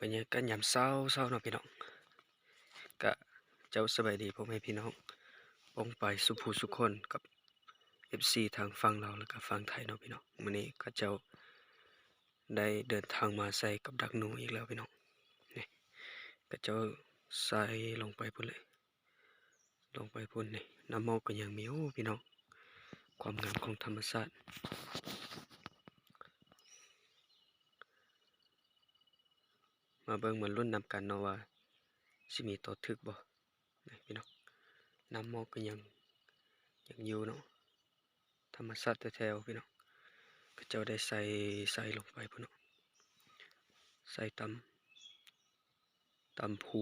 ບັນຍາກາດຍາມເຊົ້າໆ ເນາະພີ່ນ້ອງ. ກະເຈົ້າສະບາຍດີພໍ່ແມ່ພີ່ນ້ອງປ້ອງປາຍສູ່ຜູ້ສູ່ຄົນ ກັບເອັຟຊີທາງຝັ່ງລາວ ແລະກະຝັ່ງໄທເນາະພີ່ນ້ອງ. ມື້ນີ້ຂ້າເຈົ້າໄດ້ເດີນທາງມາໃສ່ກັບດັກໜູອີກແລ້ວພີ່ນ້ອງ. ນີ້ ຂ້າເຈົ້າໃສ່ລົງໄປພຸ້ນເລີຍ. ລົງໄປພຸ້ນນີ້ ນ້ຳໝອກກໍຍັງມີ. ໂອ້ ພີ່ນ້ອງ ຄວາມງາມຂອງທຳມະຊາດ. ມາເບິ່ງມາລຸ້ນນຳກັນເນາະວ່າ ຊິມີຕໍ່ຖືກບໍ່ ນີ້ພີ່ນ້ອງ. ນ້ຳໝອກກໍຍັງ ຍັງຢູ່ເນາະ. ທຳມະຊາດແທ້ໆ ພີ່ນ້ອງ. ເຂົາເຈົ້າໄດ້ໃສ່ ໃສ່ລົງໄປພຸ້ນເນາະ. ໃສ່ຕຳ ຕຳພູ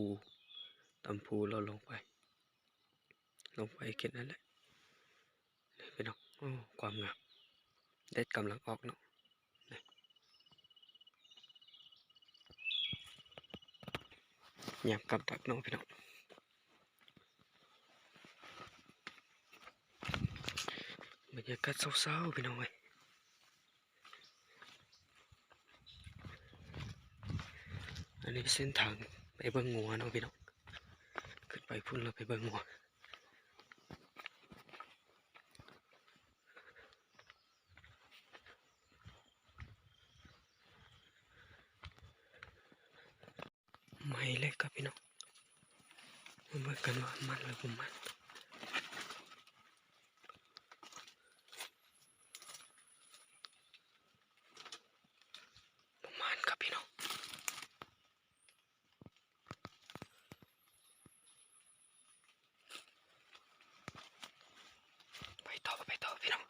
ຕຳພູແລ້ວລົງໄປ ລົງໄປເຂດນັ້ນແຫຼະ ນີ້ພີ່ນ້ອງ. ໂອ້ ຄວາມງາມ ແດດກຳລັງອອກເນາະ. ນີ້ ຍາມກັບດັກເນາະພີ່ນ້ອງ. ບັນຍາກາດເຊົ້າໆ ພີ່ນ້ອງເອີຍ. ອັນນີ້ເປັນເສັ້ນທາງໄປເບິ່ງງົວເນາະພີ່ນ້ອງ. ຂຶ້ນໄປພຸ້ນແລ້ວໄປເບິ່ງງົວ. ໄມ້ເຫຼັກຄັບພີ່ນ້ອງ. ມາເບິ່ງກັນວ່າມັນຫຼືບໍ່ມັນ. ບໍ່ມັນຄັບພີ່ນ້ອງ. ໄປຕໍ່ ໄປຕໍ່ພີ່ນ້ອງ.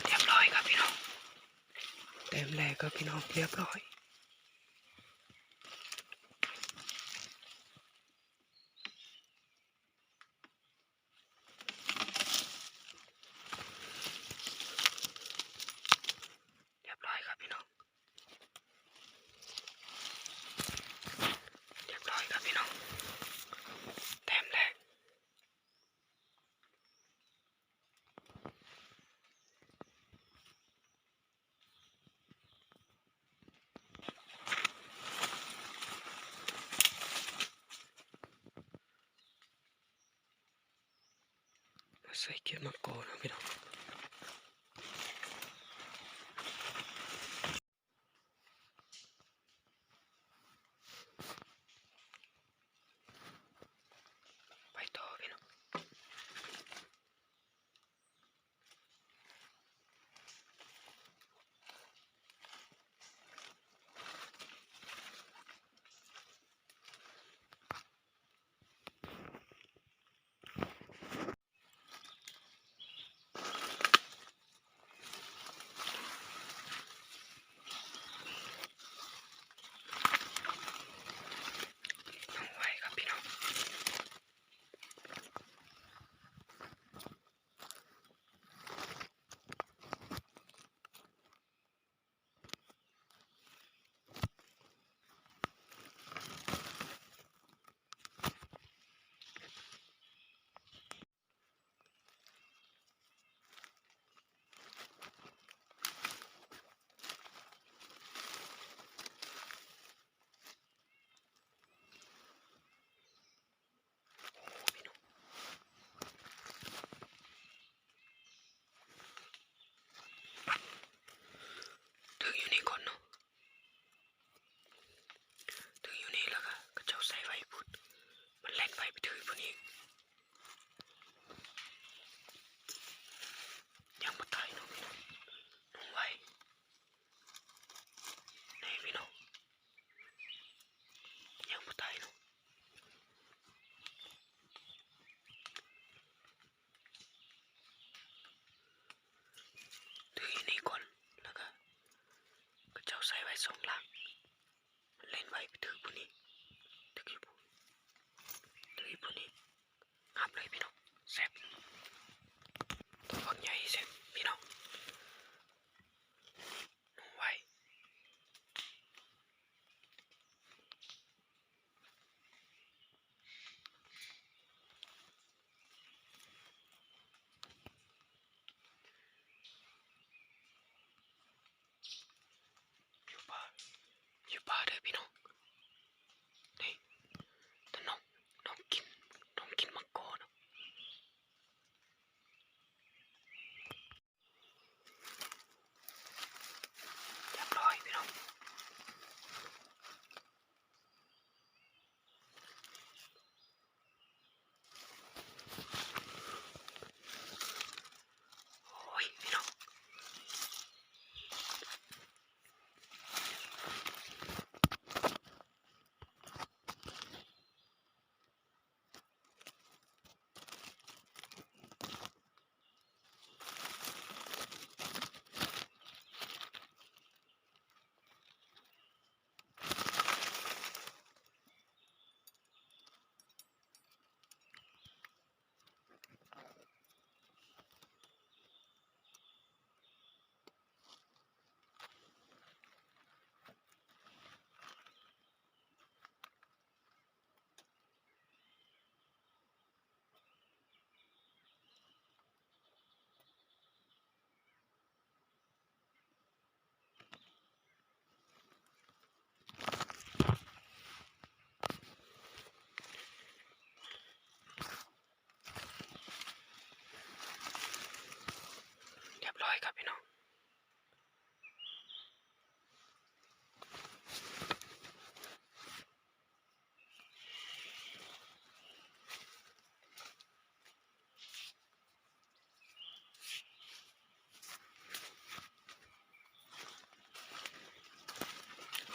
ຮຽບຮ້ອຍຄັບພີ່ນ້ອງ. ແຕ້ມແລກຄັບພີ່ນ້ອງ ຮຽບຮ້ອຍ. ຮຽບຮ້ອຍຄັບພີ່ນ້ອງ ຮຽບຮ້ອຍຄັບພີ່ນ້ອງ ແຕ້ມແລກ. ໃສ່ເກຍມາກ່ອນເນາະພີ່ນ້ອງ. ໄປຕໍ່ພີ່ນ້ອງ. ຮ ສອງຫຼັງ ເຫຼັ້ນໄວ້ໄປຖືກຜູ້ນີ້ ຖືກຜູ້ ຖືກຜູ້ນີ້ ຮັບເລີຍພີ່ນ້ອງ ແຊບ ຕົວບັກໃຫຍ່ແຊບພີ່ນ້ອງ ນຸ່ງໄວ. ຢູ່ປ່າ ຢູ່ປ່າເດີພີ່ນ້ອງ ນີ້ ຕານ້ອງ ນ້ອງກິນ ນ້ອງກິນໝາກກໍເນາະ. ຮຽບຮ້ອຍພີ່ນ້ອງ ໂອ້ຍພີ່ນ້ອງ. ຮຽບຮ້ອຍຄັບພີ່ນ້ອງ.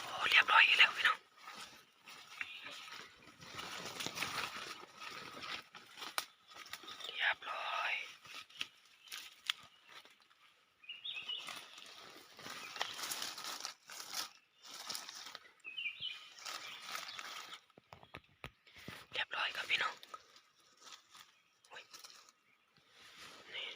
ໂອ້ ຮຽບຮ້ອຍອີກແລ້ວພີ່ນ້ອງ ຮຽບຮ້ອຍ. ຮຽບຮ້ອຍຄັບພີ່ນ້ອງ ໂອ້ຍ ນີ້.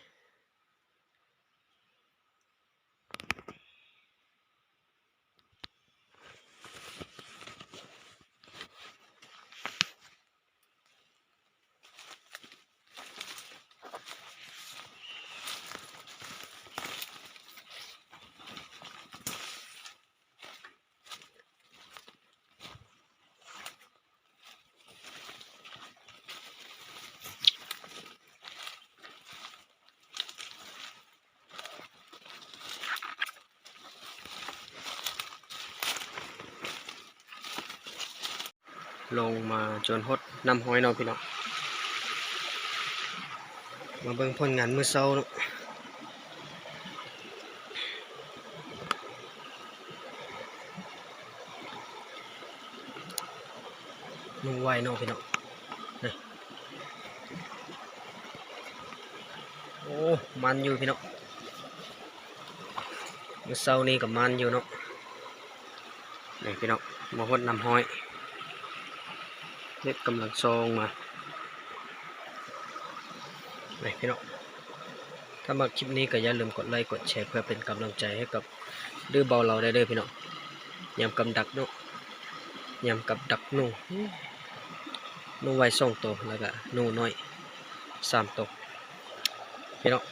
ລົງມາຈົນຮອດນ້ຳຫ້ອຍເນາະພີ່ນ້ອງ ມາເບິ່ງຜົນງານມື້ເຊົ້າເນາະ. ນຸ່ງໄວເນາະພີ່ນ້ອງ ນີ້ ໂອ້ ມັນຢູ່ພີ່ນ້ອງ ມື້ເຊົ້ານີ້ກໍມັນຢູ່ເນາະ ນີ້ພີ່ນ້ອງ ມາຮອດນ້ຳຫ້ອຍ ເມັດກຳລັງຊອງມາ ນີ້ພີ່ນ້ອງ ຖ້າມັກຄລິບນີ້ກໍຢ່າລືມກົດໄລ້ກົດແຊເພື່ອເປັນກຳລັງໃຈໃຫ້ກັບ ຫຼື ເບົາເລົ່າໄດ້ເດີພີ່ນ້ອງ ຍາມກັບດັກເນາະ ຍາມກັບດັກໜູ ໜູໄວສອງໂຕ ແລ້ວກະໜູນ້ອຍສາມໂຕ ພີ່ນ້ອງ